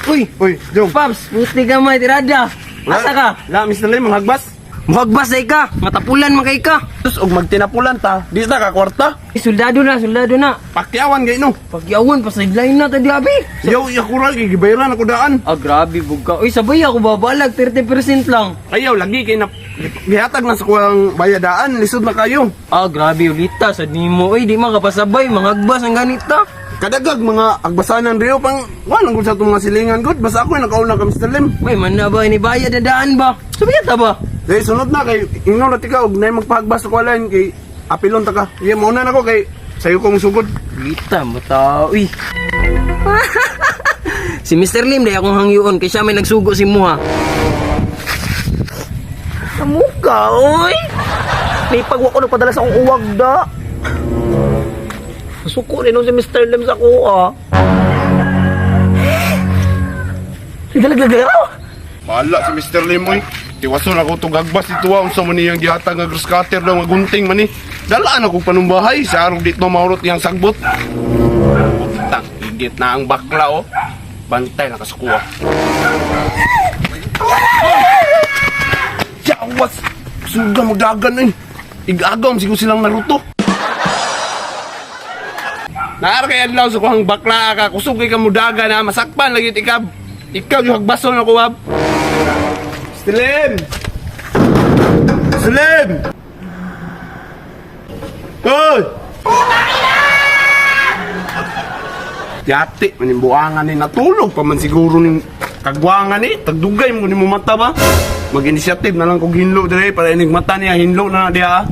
Uy, Uy, Jong. Paps, puti ka may tirada. Asa ka? La, Mr. Lim, mangagbas. Muhagbas ay ka, matapulan man kay ka. Tus, og magtinapulan ta, di sa ka kwarta. Eh, soldado na, soldado na. Pakyawan gay no. Pagyawan, pa sideline na tadi abi. Yaw, yakura, gigibayran ako daan. Ah, grabe bugka. Uy, sabay ako babalag, 30% lang. Ayaw, lagi kay na gihatag na sa kuwang bayadaan, lisod na kayo. Ah, grabe ulita sa nimo. Uy, di man kapasabay, mangagbas ang ganita. Kadagag mga agbasanan riyo pang walang gud sa itong mga silingan gud. Basta ako yung nakauna ka Mr. Lim. Uy, man na ba inibayad na daan ba? Sabay ta ba? Dahil sunod na kay ingon na tika og nay magpahagbas sa kuwalain kay apilon ta ka. Iya mauna na ko kay sayo ko sugod. Ulita mo tao, uy. Si Mr. Lim day akong hangyoon kay siya may nagsugo si Muha. Kamuka, oy! May pagwa ko nagpadala sa akong uwag da. Suko rin si Mr. Lim sa kuha. Naglalaglag. Bahala si Mr. Lim oy. Tiwason ako tong hagbas ito ah. Unsa man niyang gihatag nga grass cutter daw nga gunting man ni. Dalaan ako panumbahay sa arog dito maurot niyang sagbot. Putang igit na ang bakla oh. Bantay na kasukuha. Jawas! Suga magdagan eh. Igagam siguro silang Naruto. Naar kay adlaw sa kuhang bakla ka, kusog kay kamudaga na masakpan lagi ikab. Ikaw yung hagbason ako wab. Slim! Slim! Hoy! Yati, manimbuangan ni natulog pa man siguro ning kagwangan ni tagdugay mo ni mo mata ba? Mag-initiative na lang kog hinlo dire para inig mata niya hinlo na na diha. Ah.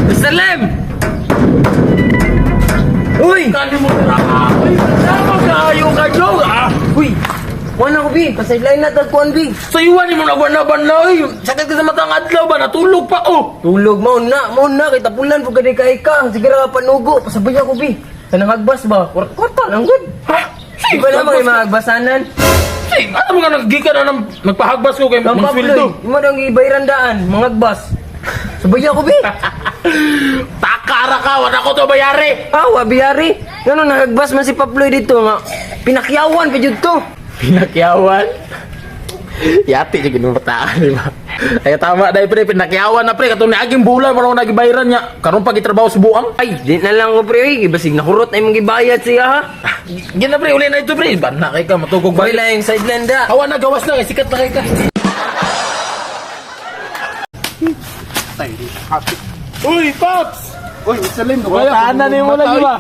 Mr. Lim! Uy! Ay, tama kayo ka, Jong! Ah! Uy! Wala ko, bi. Pasideline na tagkuan, bi. Sayuan mo na ba na ba na, oy! Sakit ka sa matang adlaw ba? Natulog pa, oh! Tulog, mao na, mao na. Kay tapulan, pag kay kay ka. Sige ra ka panugo. Pasabay ako, bi. Kanang hagbas ba? Kwarta lang, good. Ha? Di ba naman kay mga hagbasanan? Sige, ano mo nga naggikan na ng nagpahagbas ko kay Ang Mang Pabloy, Sweldo? mo nang ibayran daan, mga hagbas. Sabay ako, bi. Takara ka, wala ko to bayari! Ah, wabiyari. Ngano nahagbas man si Pabloy dito nga. Pinakyawan pa jud to. Pinakyawan? Yati siya ginumataan, di ba? Ay, tama dahil pre, pinakyawan na pre, katong niaging bulan, wala ko nagibayaran niya. Karon pag itrabaho sa buang. Ay, di na lang ko pre, uy. Basig nakurot ay mong gibayad siya ha. Gina pre, uli na ito pre. Ban na kay ka, matugog ba? Boy lang yung sideline da. Hawa na, gawas na, kay sikat na kay ka. Uy, Pops! Uy, Mr. Lim, dugaya Bataan na nimo lagi ba?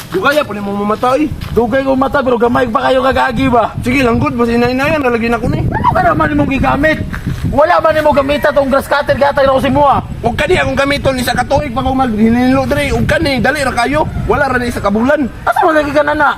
Dugaya po nimo mamatay. Dugay ko mata, pero gamay pa kayo kagagi ba? Sige lang good, basta inainayan nalagi na ko ni. Ano ka naman imong gigamit? Wala man nimo gamita tong grass cutter gatag na ko si Mua. Ug kani akong gamiton isa ka tuig pa ko maghinilo dre. Ug kani dali ra kayo. Wala ra ni isa ka bulan. Asa man lagi ka na na?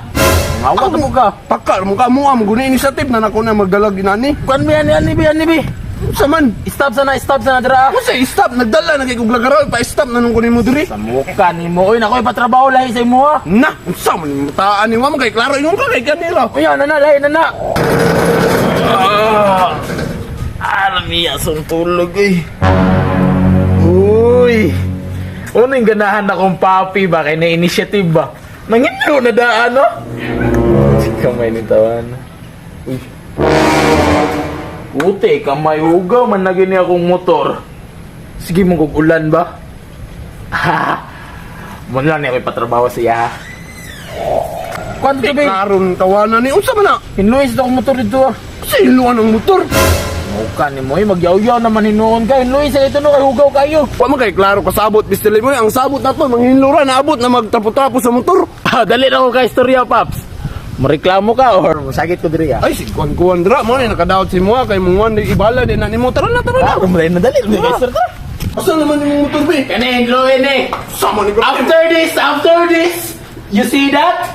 Ngawat mo ka. Paka mo ka mo am guna initiative na nako na magdalag inani. Kuan mi ani ani bi ani bi. Unsa man? Stop sana dira. Unsa stop nagdala na kay kog lagaraw pa stop na nung kunin mo dre. Sa muka nimo oy nako ipatrabaho lahi sa imo ha. Na, unsa man imong taan ni wa man kay klaro ingon ka kay kanila. Uy ana na lahi na na. Ah. Alam niya song tulog eh. Uy. Ano yung ganahan akong papi ba? Kay na-initiative ba? Nangino na daan, no? Kamay ni tawan. Uy. Ute, kamay ugaw man na gini akong motor. Sige mong ulan ba? Ha. Muna lang niya ako ipatrabaho siya. Ha. Kwanto ba? Klaro ng tawanan ni unsa man na? Hinluis na akong motor dito ah. Unsa hiluan ang motor? Mukha ni mo eh, magyaw-yaw naman hinuon ka. Hinluis sa ito no, kay hugaw kayo. Wa man kay klaro kasabot Mr. Lim. Uy, ang sabot na to manghinlo ra naabot na magtrapo-trapo sa motor. Ah, dali na ako kay istorya, Paps. Mareklamo ka or masakit ko diri ah. Ay, si Kuan Kuan dra mo ni nakadaot si Mua kay munguan di ibala din na nimo. Tara na, tara na. Ah, kumalay na dali, dali kay istorya. Asa naman imong motor be? Kani hinluin eh. Sama ni After this, you see that?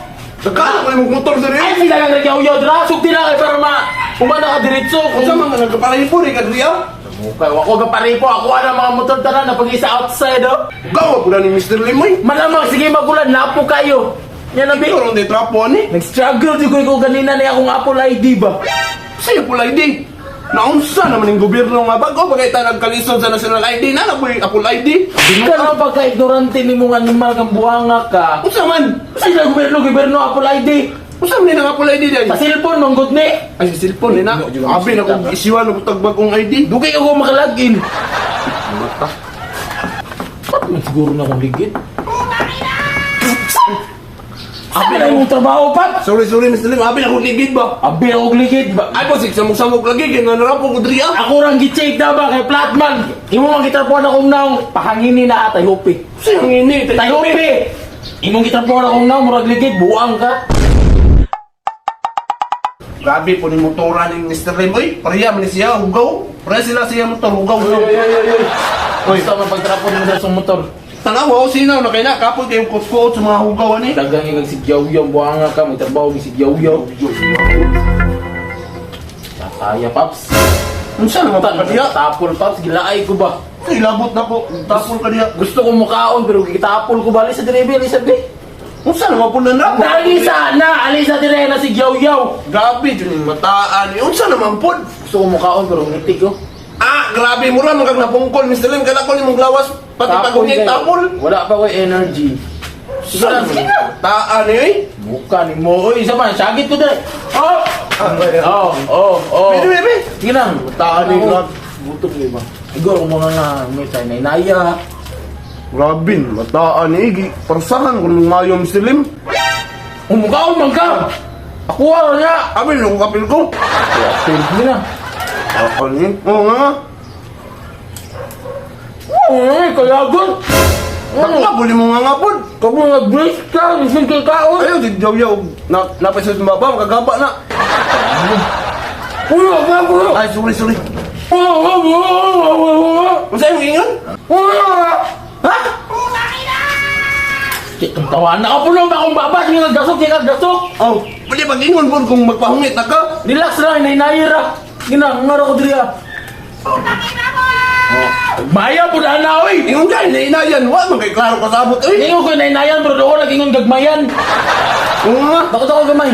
Nagkala ko imong motor diri. Ay, sila lang nagyaw-yaw dra. Sugdi na kay para ma umana ka diretso. Unsa man nga nagkaparahipo ri ka diri ah? Okay, wako ka paripo. Ako na mga motor tanan na pag-isa outside oh. Gawa pud ni Mr. Limoy. Malamang sige magulan napo kayo. Yan na bi. Ikaw ron di trapo ani. Nag-struggle di ko ikaw ganina na akong Apple ID ba? Sa Apple ID. Naunsa naman yung gobyerno nga bago pa kay ta nagkalisod sa national ID na na boy Apple ID. Ka na pagka-ignorante ni mong animal kang buhanga ka. Unsa man? Sila gobyerno, gobyerno, Apple ID. Unsa man ni nga Apple ID day? Sa cellphone mong good ni. Ay, sa cellphone ni na. Abi na kong isiwan og tag bagong ID. Dugay ako makalagin. Mata. Pat man siguro na akong ligid. Abi na yung trabaho, Pat. Sorry, sorry, Mr. Lim. Abi na kong ligid ba? Abi na akong ligid ba? Ay, boss, samok-samok lagi. Kaya nga narapo ko diri ah. Ako rang gi-check na ba kay Platman. Imo man gitrapuan akong naong pahangini na atay hupi. Sa'yo ang ini. Tay hupi. Imong gitrapuan akong naong murag ligid buang ka. Grabe po ni motora ni Mr. Lim. Uy, pareha man ni siya. Hugaw. Pareha sila siya motor. Hugaw. Oy, gusto man pagtrapon mo sa motor. Tanawa, o sinaw na kayo na. Kapoy kayong kutkuot sa mga hugaw ani. Dagang ikag sigyaw-yaw buang ka, may trabaho gi sigyaw-yaw. Tataya, Paps. Unsa naman pa diya? Tapol, Paps, gilaay ko ba? Ay, labot na ko. Tapol ka diya. Gusto ko mukaon pero gitapol ko ba? Alisa dire, alisa dire. Unsa naman po na na? Alisa na, alisa dire na sigyaw-yaw. Grabe, dyan yung mataan. Eh, unsa naman po? Gusto ko mukaon pero ngitig ko. Ah, grabe mo lang. Magkag napungkol. Mr. Lim, kana ko ni mong lawas. Pati pag-ungit, tapol. Wala pa ko energy. Sige na, sige na. Taan eh. Muka ni mo. Oy, isa pa, sagit ko dire. Oh! Oh. Pwede, pwede. Sige lang. Taan eh, grabe. Gutom di ba? Igor, kung mga nga, may tayo na inaya. Grabe, mataan eh. Parusahan ko nung mayo, Mr. Lim. Umukaon man ka! Ako ara nga! Abi, nung kapil ko. Sige na. Taan eh. Oo nga nga. Uy, kalagon! Takla, buli mo nga nga po. Kamu nag-brace ka, isin kay kaon! Ayaw, di yaw yaw. Na, napay sa baba, makagaba na. Uy, wag mo! Ay, sorry, sorry. Uy, wag mo! Unsa yung ingon? Ha? Kitong tawa na ka puno ba akong baba? Sige ka gasok, sige ka gasok! Oh, pwede pag-ingon po kung magpahungit na ka. Relax lang, inainay ra. Gina, ngaro ko diri ah. Oh, Maya po na na, oy! Ingon ka, inainayan. Wa man kay klaro kasabot. Uy, Ingon ko inainayan, pero doon nag-ingon gagmayan. oo nga. Bakit ako gamay?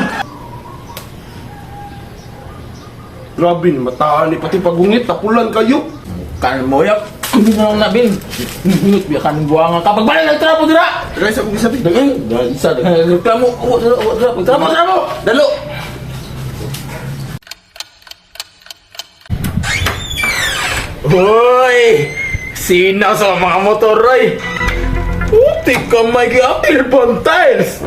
Grabe, mataan ni pati pagungit, tapulan kayo. Kan mo yak. Hindi mo lang nabin. Hingot biya kanong buwangan ka. Pagbalik ng trapo dira! Try sa kong isabi. Dagan, dagan, isa, dagan. Reklamo, uwa, dira, uwa, dira. Pagtrapo, trapo! Dalo. Hoy! Sina sa mga motor, oy! Puti ka, may giapil tiles!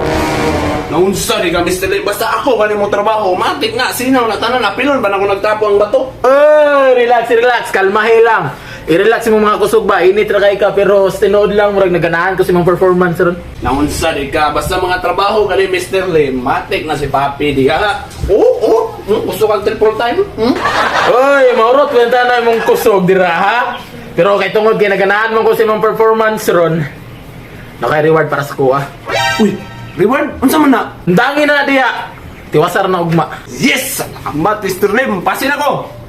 Naunsa di ka, Mr. Lim. Basta ako kani mo trabaho. Matik nga, sinaw na tanan. Napilon ba na ako nagtrapo ang bato? Oh, relax, relax. Kalmahe lang. I-relax mo mga kusog ba. Init ra kay ka pero tinuod lang murag naganahan ko sa imong performance ron. Naunsa di ka, basta mga trabaho kani Mr. Lim. Matik na si Papi di ka. Oo, oo. Gusto kang triple time? Hmm? Oy, maurot kwenta na imong kusog dira ha. Pero kay tungod kay naganahan mo ko sa imong performance ron. Naka-reward para sa kuha. Uy, reward? Unsa man na? Ang Dangi na diha. Tiwasar na ugma. Yes! Salamat, Mr. Lim. Pasin ako.